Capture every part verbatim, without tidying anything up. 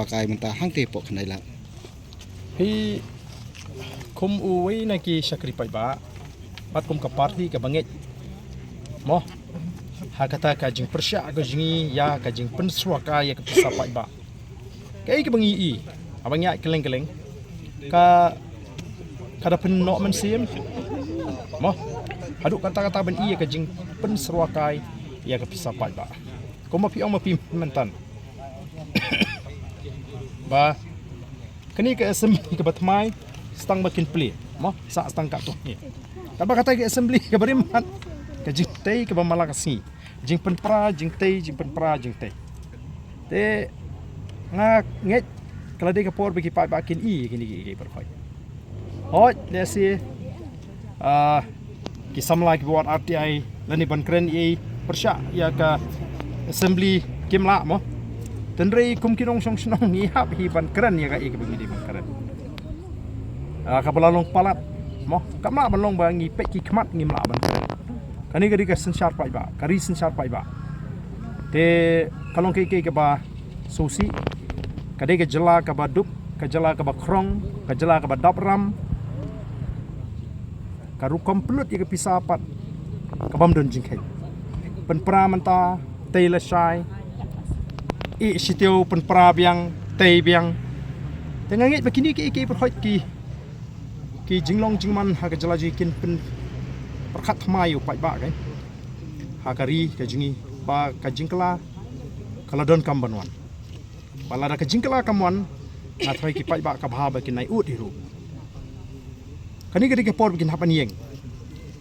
kai mynta hangte hapoh Khyndai Lad. Hi kum uwei na ki shakri paidbah bad kum ka party kaba ngeit mo ha kata ka jingpyrshah ka jingïa ka jingpynsyrwa kai ïa ka pisa paidbah. Kaei kaba ngi i haba ngi ïaid kylleng kylleng ka ka da pynnoh mynsiem mo haduh kata kata ban i ïa ka jingpynsyrwa kai ïa ka pisa paidbah. Kumba phi ong ma phi mynta ba kane ka assembly kaba thymmai stang ba kin plie mo sa stang ka tu ni. Kaba kata ka assembly kaba rim mat ka jingtei kaba mala ka sngi jingpynpra jingtei jingpynpra jingtei. Te nga ngeit ka la dei ka por ba ki paidbah kin i kine ki ki pyrkhat. Hoi lehse ah ki samla kiba wan R T I lane ban kren ei pyrshah ïa ka assembly kim lah mo. Tynrai kum ki nongshong shnong ngi hap hi ban kren ïa kaei kaba ngi dei ban kren. Ah, kaba la long palat mo kam lah ban long ba ngi peit ki khmat ngim lah ban kren. Kane ka dei ka synshar paidbah ka ri synshar paidbah. Te ka long kaei kaei kaba sngewsih ka dei ka jylla kaba duk ka jylla kaba khrong ka jylla kaba dap ram. Ka rukom pynlut ïa ka pisa pat ka bym don jingkheiñ. Pynpra mynta tei lashai i shitiew pynpra biang tei biang. Te nga ngeit ba kine ki ki pyrkhat ki ki jinglong jingman ha ka jylla jong ngi kin pynpyrkhat thymmai ïa u paidbah ka ha ka ri ka jong ngi ba ka jingkylla ka la don kam ban wan. Ba lada ka jingkylla kam wan nga tharai ki paidbah ka bha ba kin nai ud hi ruh. Kane ka dei ka por ba kin hap ban ïeng.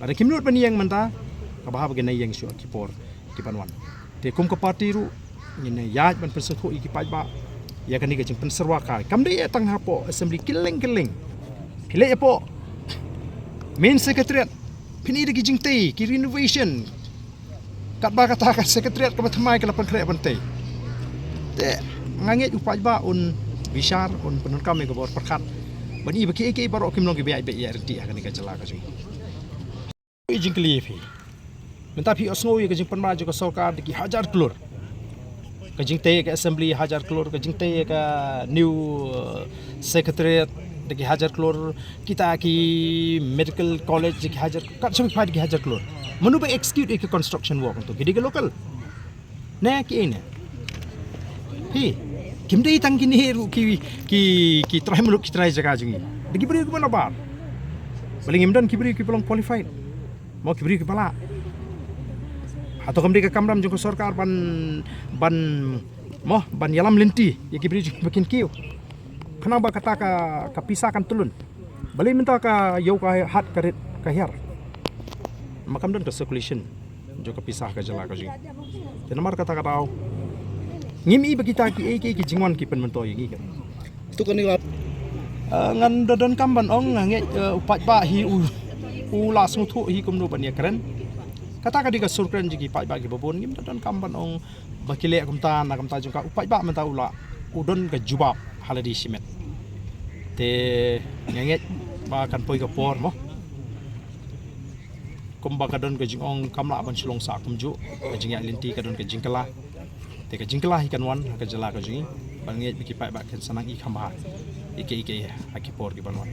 Lada kim nud ban ïeng mynta ka bha ba kin nai ïeng shuh ki por ki ban wan. Te kum ka party ruh ngin ïaid ban pynsngewthuh ïa ki paidbah ïa kane ka jingpynsyrwa kai kam dei ïa tang hapoh assembly kylleng kylleng. Phi leit hapoh main secretariat phin i da ki jingtei ki renovation. Katba kata ka secretariat kaba thymmai ka la pynkhreh ban tei. Te nga ngeit u paidbah un bishar un pyndonkam ïa ka bor pyrkhat ban i ba kiei kiei baroh kim long kiba ïaid beit ïaid ryntih ha kane ka jylla ka jong ngi. Jingkylli ïa phi mynta phi ïohsngew ïa ka jingpynbna jong ka sorkar da ki hajar klur. Ka jingtei ka assembly hajar klur ka jingtei ïa ka new uh, secretariat da ki hajar klur kita ki medical college da ki hajar kat sha phi da ki hajar klur. Mano ba execute ïa ka construction work tu ki dei ka local ne ki ne phi kim dei tang kine ruh ki ki ki trai muluk ki trai jaka jong ngi da ki briew kiba nabar. Balei ngim don ki briew kiba long qualified mo ki briew kiba lah. Hato kam dei ka kamram jong ka sorkar ban ban mo ban ïalam lynti ïa ki briew jong ba kin kiew. Khnang ba kata ka ka pisa kan tlun. Balei mynta ka ïew ka hat ka rit ka hiar. Ma kam don ka circulation jong ka pisa ka jylla ka jong ngi. Te namar kata ka daw ngim i ba kita kiei kiei ki jingwan ki pynmyntoi ïa ngi. Tu kane la ngan da donkam ban ong nga ngeit u paidbah hi u u la sngewthuh hi kumno ban ïakren. Kata ka dei ka sur kren jong ki paidbah kiba bun ngim da donkam ban ong ba ki leh kumta na kumta jong ka u paidbah mynta u la u don ka jubab ha lade shimet. Te nga ngeit ba kan poi ka por mo. Kumba ka don ka jingong kam lah ban shu long sah kumjuh ka jingïaid lynti ka don ka jingkylla. Te ka jingkylla hi kan wan ha ka jylla ka jong ngi ban ngeit ba ki paidbah kan sa nang i kham bha ïa kiei kiei ha ki por ki ban wan.